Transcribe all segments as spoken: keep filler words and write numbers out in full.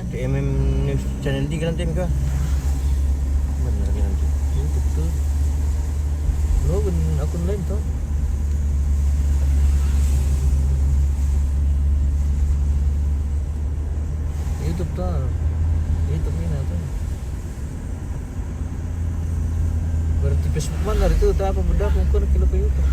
M M News Channel di ka nanti, Mika? Benar ka nanti. YouTube tu. Lo, akun lain tu. YouTube tu. YouTube ni na tu. Berarti Facebook mana itu? Tak apa benda pun kau nak kira ke YouTube.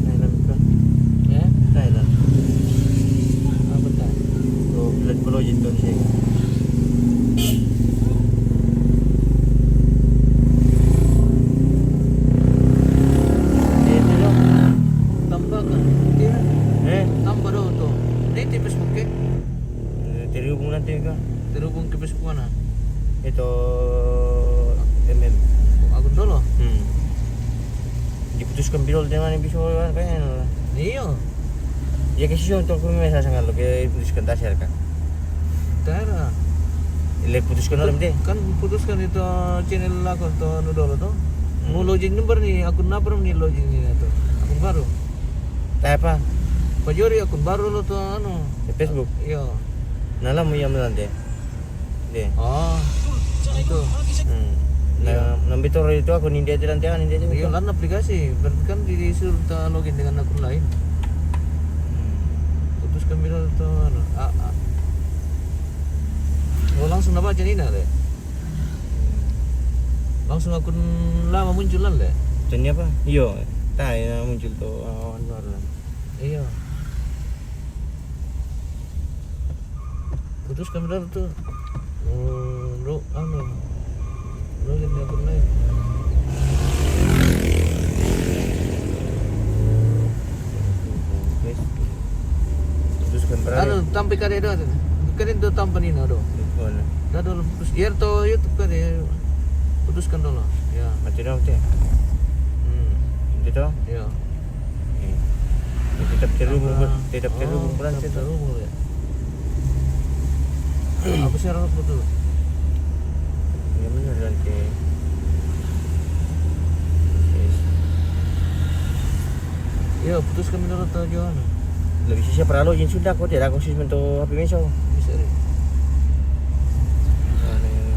Thailand ka? Ya? Thailand. Apa tak? Oh, belat belo je tu ni. Dia tu dah. Tambah kan? Dia. Eh? Tambah dah tu. Dia tipis mungkin. Eh, terhubung nanti ka? Terhubung ke Facebook mana? Itu M M. Aku dulu. Hmm. Diputuskan bidol dengan yang bisa kan, kan? Iya. Ya, ke sisi untuk aku memang saya sangat lo ke putuskan tak share kan? Tara. Ile putuskan orang deh. Kan putuskan itu channel aku tu anu dulu tu. Hmm. Mau login number ni, akun apa ni login ni tu? Akun baru. Tak apa. Pajori akun baru lo tu anu. Di Facebook. Iya. Nah, lah mau yang nanti. Deh. Oh, itu. Hmm. Iya. Nah, nambi toro itu akun India itu nanti, akun India itu. Iya, kan aplikasi. Berarti kan disuruh ta login dengan akun lain. Hmm. Putuskan bidol tu anu. Ah, ah. Oh, langsung dapat jadi nak deh. Langsung akun lama muncul lah deh. Tanya apa? Iyo, tak ya muncul tu, ah, anu baru lah. Iya. Putuskan bidol tu. Oh, lo, anu. Lo yang aku naik. Putuskan berani. Anu, tampi kade do. Kade do tampa ni na do. Mana? Dah do putus. Iya to YouTube kade. Putuskan dulu. Ya. Mati dong, teh. Hmm. Itu to? Ya. Eh, tetap terhubung, tetap terhubung, oh, peran tetap terhubung, ya. Apa sih orang betul? Ya, benar, dan ke, yes. Ya, putuskan menurut tujuan. Lebih sih siapa lalu yang sudah kau tidak khusus untuk H P Meso. Bisa deh. Aneh.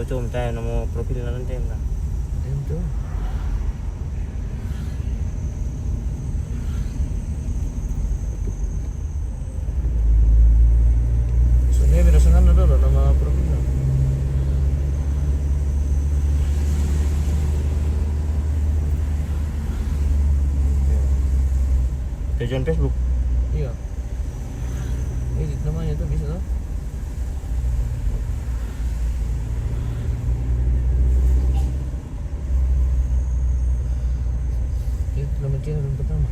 Itu minta nama profil nanti minta. Itu. Sebenarnya beda sana dulu nama profil. Kita join Facebook. Iya. Edit namanya tuh bisa tuh. Edit nama channel yang pertama.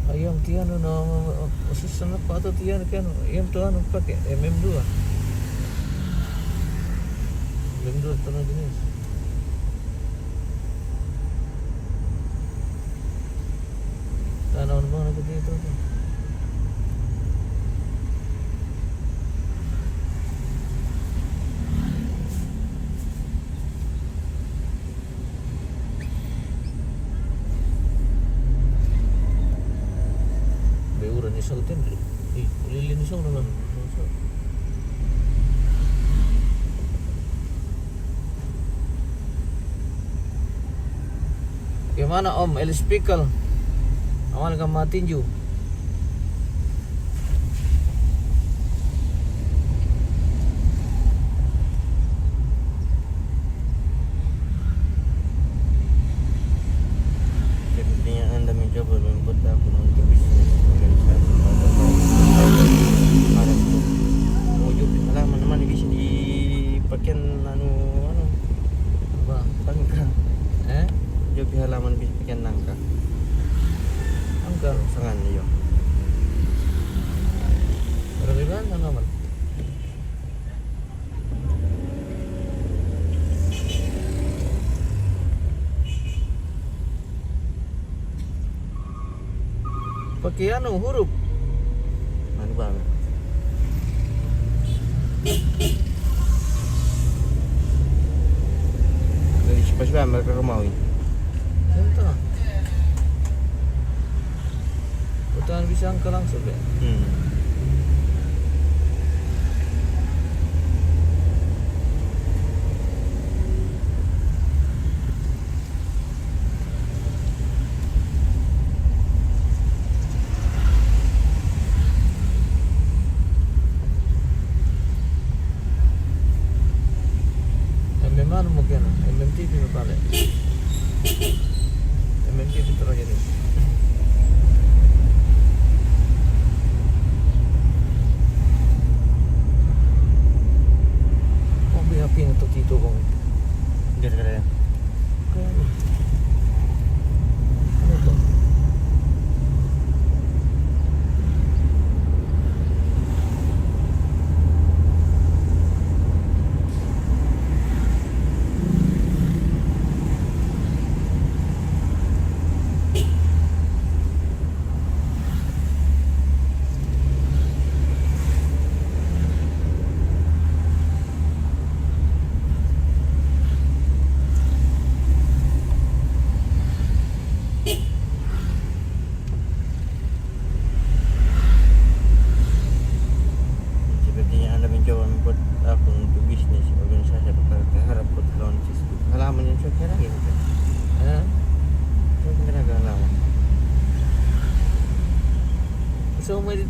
Ayam tiano na, susah na pato tiano kan, ayam tu anu pakai M M dua. M M dua tanah jenis. Tanaman mana gede itu? Be ura ni sau tenri. Ih, ulili ni sau na. Gimana Om, El Speaker? Aman ka matinju? Sepertinya Anda mencoba membuat akun untuk bisnis organisasi atau ada tuh. Mau job di halaman mana bisa dipakai anu, anu. Apa? Tangka. Eh? Job di halaman bisa pakai nangka. Tangka. Sangan iyo. Berapa bulan tangka, Man? Pakai anu, huruf. Anu bang. Dari cepat bang, mereka rumah ini. Contoh. Utangan bisa angka langsung, Bek? Hmm. M M anu mo kena, M M T V mo pale. M M T V terakhir ini. Oh, be api ngetuk itu, Bang. Gara-gara ya? Kaya. Ano to?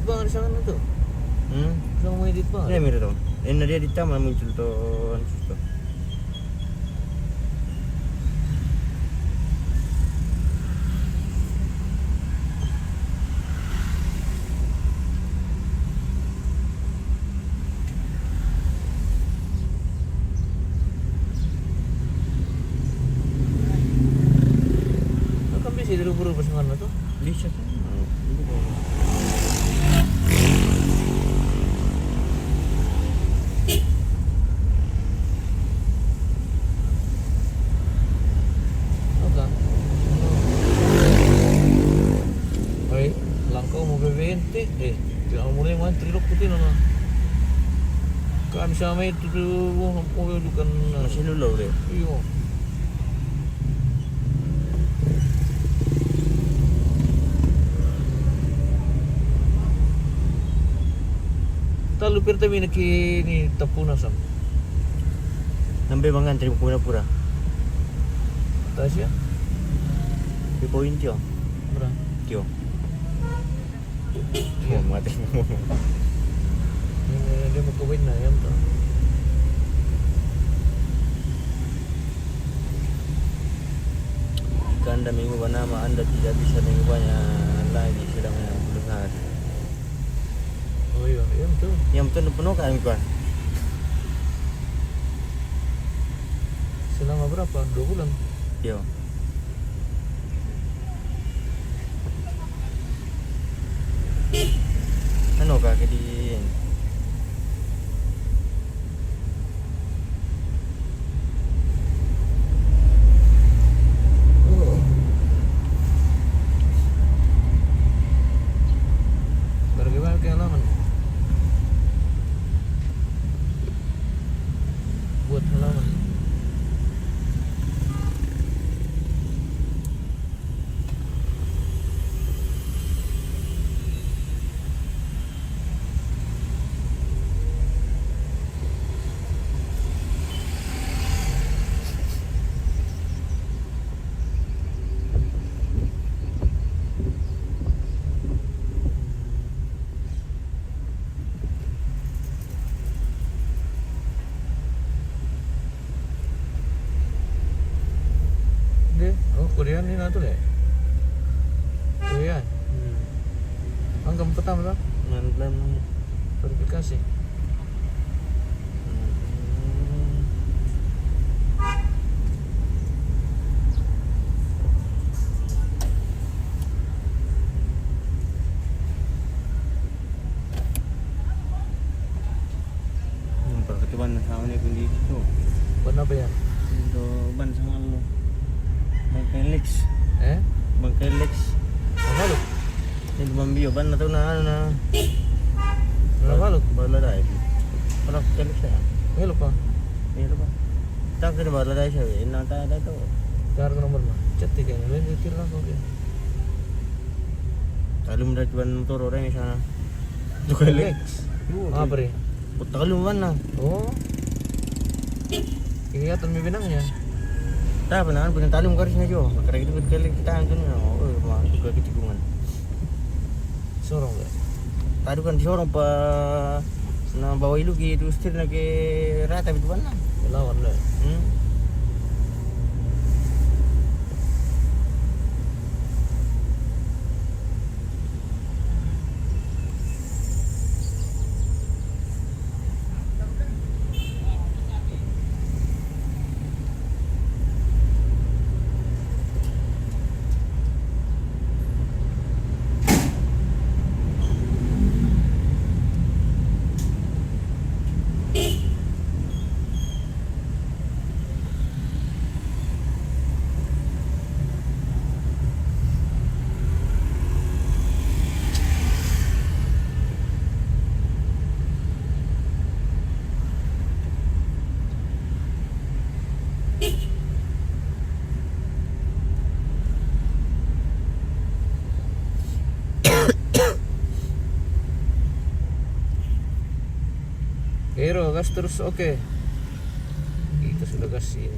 Bang, ada sangat tu. Hmm? Sama edit bang. Ya, mirip tu. Ini dia di taman muncul tu, anu tu. Kan bisa dirubah-rubah semana tu. Bisa kan? Oka. Oi, langkau mau B B N T, eh, tidak mulai mantri lo putih nana. Kami sama itu tu, oh, oh, bukan. Masih dulu deh. Iyo. Talu Pertamina ki ni tapuna sam. Nambe mangan terima pura-pura. Tasia? Di poin tio. Bra. Tio. Oh, mati. Ini dia mau kawin na yan to. Jika Anda mengubah nama, Anda tidak bisa mengubahnya lagi selama enam puluh hari. Oh iya, iya betul. Yang betul penuh kan, Ipan? Selama berapa? Dua bulan? Iya. Anu kah ke di Bagaimana ke halaman? Buat halaman. Deh, oh, Korea ni na tu le. Korea. Hmm. Ang kamu pertama tu? Malam verifikasi. Hmm. Yang pernah ketiban na sama ni kundi itu. Ban apa ya? Itu ban sangat lo. Bangkai Lex. Eh? Bangkai Lex. Apa lo? Ini Bambio ban atau na na. Berapa lo? Bala dai. Pernah Lex ya? Ini lupa. Ini lupa. Tak kena bala dai saya. Ini tak ada tu. Dar ke nomor mah. Cetik ya. Lain kira lah kau. Talum dari tuan motor orang di sana. Juga Lex. Lex. Apa ni? Talum mana? Oh. Kelihatan mi benangnya. Tak pernah, pernah talum garisnya juga. Karena itu kita kita angkun. Oh, mah juga ketikungan. Sorong enggak? Tadi kan disorong pa na bawa ilu ki tu setir na ke rata betul mana? Lawan lah. Hmm. Ero, gas terus, oke. Kita sudah gas ini.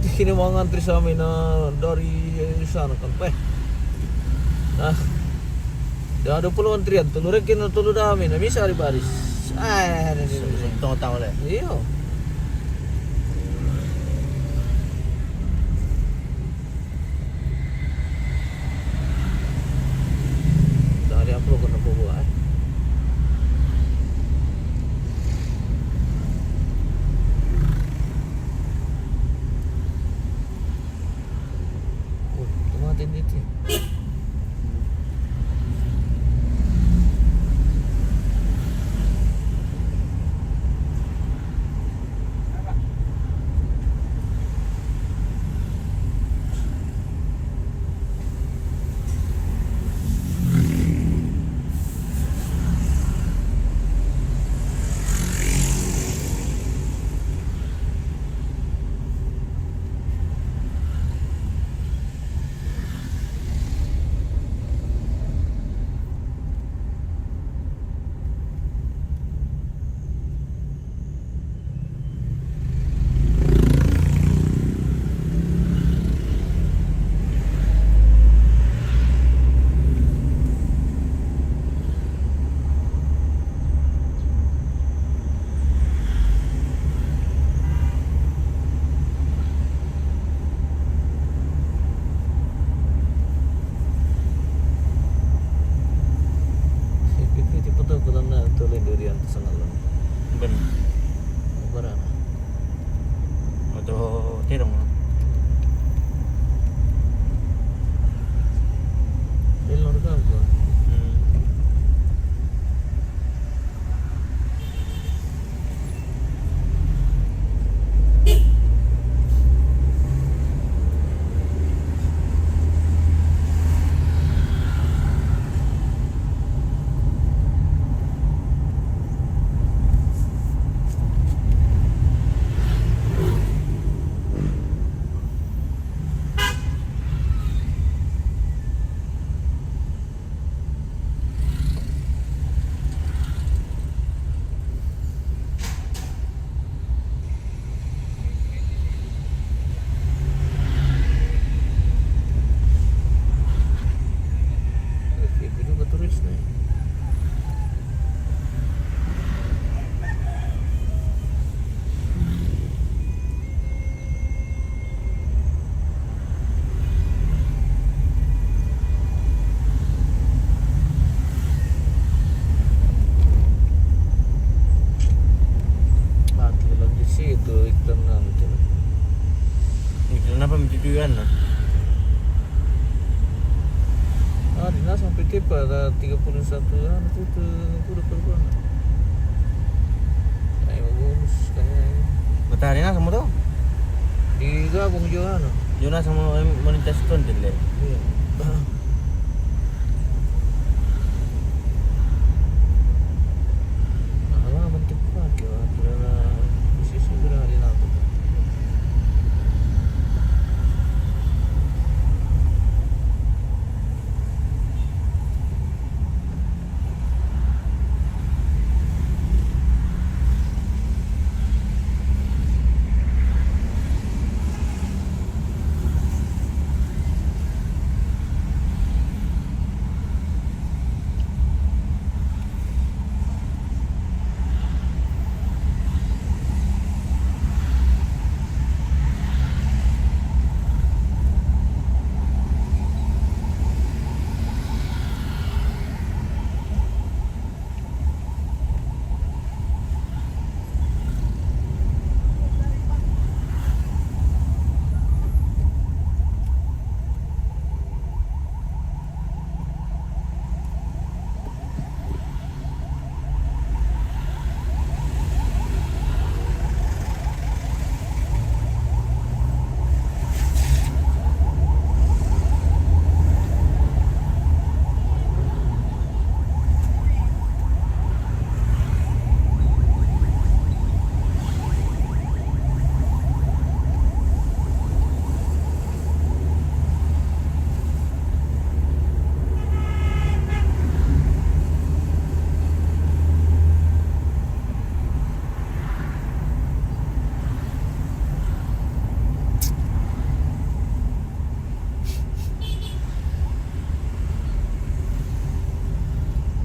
Sini mau ngantri sami na dari sana kan, weh. Nah, dah ada puluh antrian, tolu rek na tolu dame, na bisa di baris. Ah, ini, ini, ini. Tong tau le. Iyo. Dari apa kena bawa, eh? Oh, tomatin dito. Ipiti patau ko lang na tuloy durian sa ngalan. Ben. Barana. Otro tirong. Del norte. Hmm. Oke, dulu ke turis nih. Mati lagi situ ikan nanti. Ini kenapa mencucuan, nah? Ah, di na sampai tipe ada tiga puluh satu, anu, itu, itu, itu, itu, itu. Kayak bagus, kayak ini. Matahari na semua tuh? Digabung juga, anu. Juna sama, em, menintas konten deh. Iya. Nah, lama bentuk pakai, wah, kira-kira posisi berada di laut.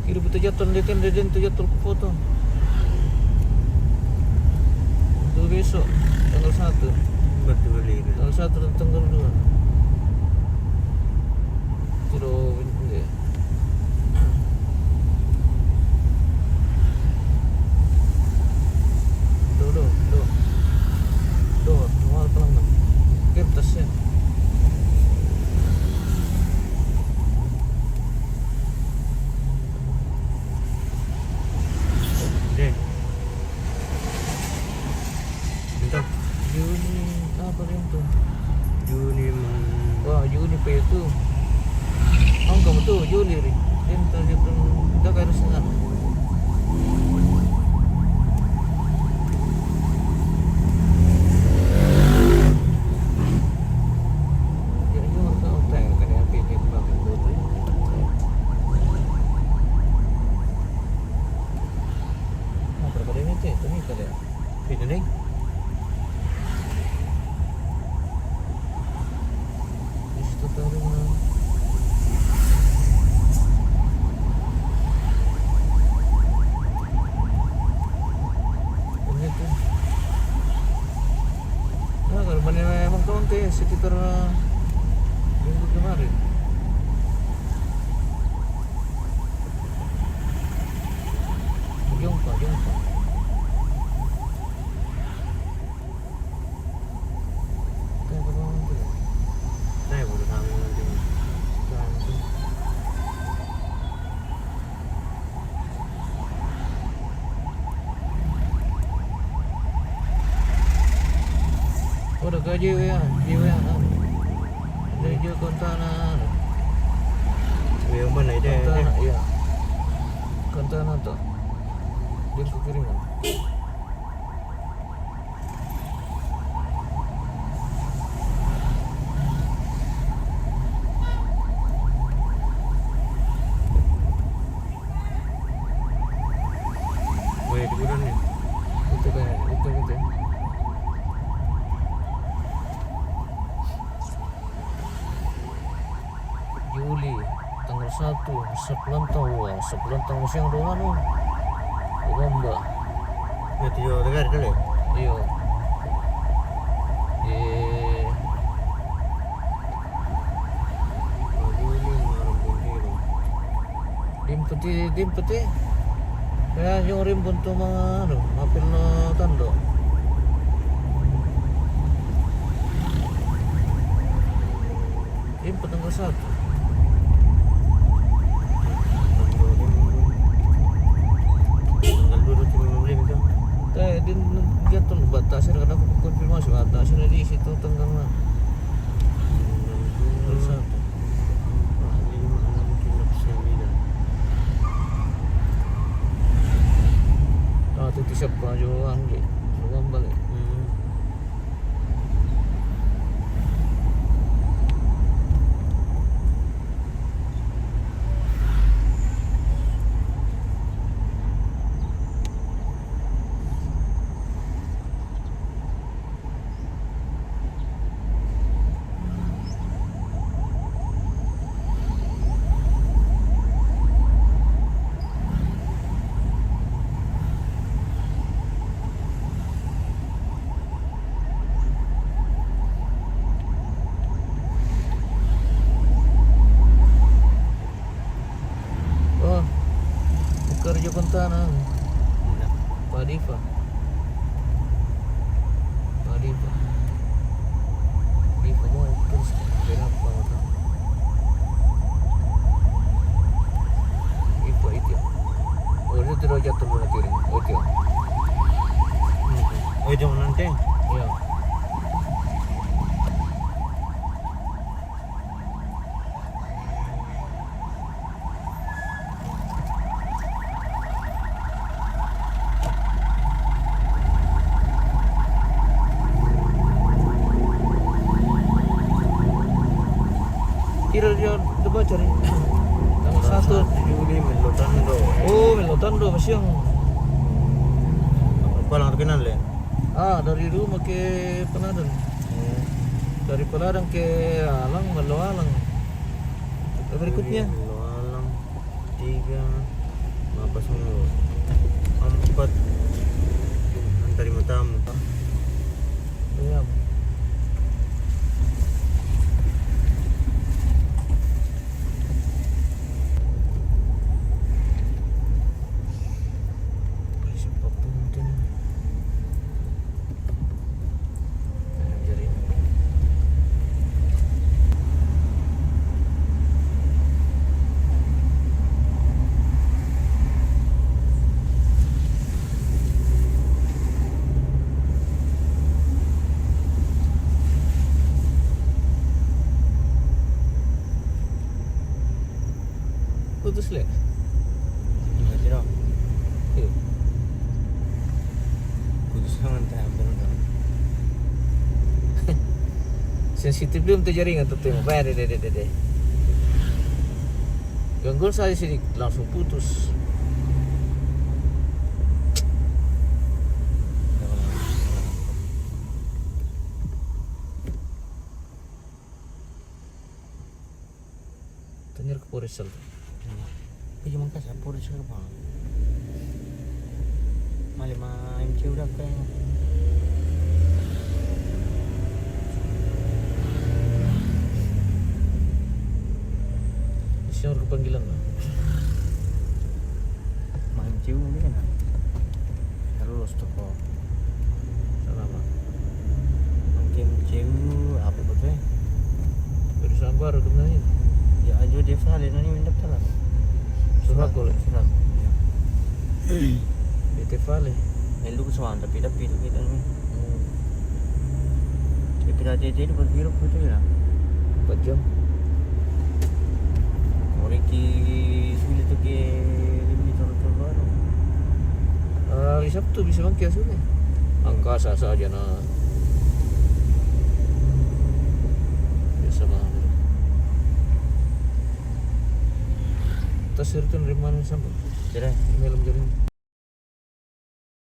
Kiri buta jadwal, dia kan dia tu jadwal ku foto. Untuk besok, tanggal satu. Betul, iya. Tanggal satu dan tanggal dua. Itu doh, bentuk dia. Doh, doh, doh. Doh, doh, pelan-pelan. Kertas ya. Deh. Entah. Juni apa dia tu? Juni meng- Wah, Juni pe tu. Ang kamu tu, Juli ri. Dia entah dia tu. Dah kan senang. Ya, ini orang tahu tak? Kan yang pilih tu, kan, tu. Nah, berapa dia ni, cik? Tadi kita lihat. Pwede na eh. Gusto tayo na. Ano ito? Ah, kalau mana memang kaunti, sekitar, ah, linggo kemarin. Yung pa, yung pa. Tayo pa naman dito. Tayo, punta namin naman din. Saan ito? Oh, nagka-J W yan. J W yan, ah. J W Quintana, ano? Yung man, ay, Quintana, iya. Quintana to. Diyan ko kiriman. Weh, di bulan ni. Itu kan, itu, itu. Juli, tanggal satu, sebulan tahu, wah, sebulan tahu siang doang anu. Bomba. Itu juga dengar kali. Iyo. Eh. Oh, Juli, Maret, Juli. Dimpeti, dimpeti. Kaya yung rimbun to mga, ano, mapil na tando. Dimpet ang kasat. Tanggal dua, dua, tiga, enam, lima, kan? Kaya din, dia tuh bata sih, kadang aku konfirmasi bata sih, di situ tanggal na. Tanggal satu. Ah, itu siya pa, Johan, di. Lumambal eh. Mm. Oh, kerja kontana. Padifa. Padifa. Difa mo, terus kenapa kata? Itu, itu. Oh, itu tidak jatuh bola piring. Oh, itu. Oh, itu nanti. Iya. Kira dia debat cari. Tanggal satu. Juli, Melotando. Oh, Melotando, masih yang. Apa lang kenal, eh? Ah, dari rumah ke Peladang. Oh. Dari Peladang ke Alang, Melo Alang. Berikutnya. Melo Alang. Tiga. Apa semua? Empat. Nanti mau tamu. Iya. Siapa pun tu ni. Jadi, putus le. Iya, tidak. Iya. Putus kan, entah, benar. Sensitif dia untuk jaringan tu, tengok. Bayar, deh, deh, deh, deh, deh. Ganggu saja sini, langsung putus. Tanya ke Polres tu. Iya. Pergi Mangkasar, Polres ke apa? Mali ma M C udah ke. Siapa panggilan lah? Main cium ini kan? Terus tuh kok. Sana, Pak. Main cium apa betul? Dari sabar kena ni. Ya, aja dia salah, nani minta salah. Surat boleh? Surat. Ya. Di Tefale. Yang lu kesana, tapi, tapi itu kita ni. Hmm. Dia kira dia, dia dapat biru pun tu lah. Empat jam. Orang ki sulit tu ke lima tahun terbaru. Ah, hari Sabtu bisa bangkit asuh ni. Angkasa saja nak. Biasa mah. Tas itu dari mana sampai? Jadi, malam jadi.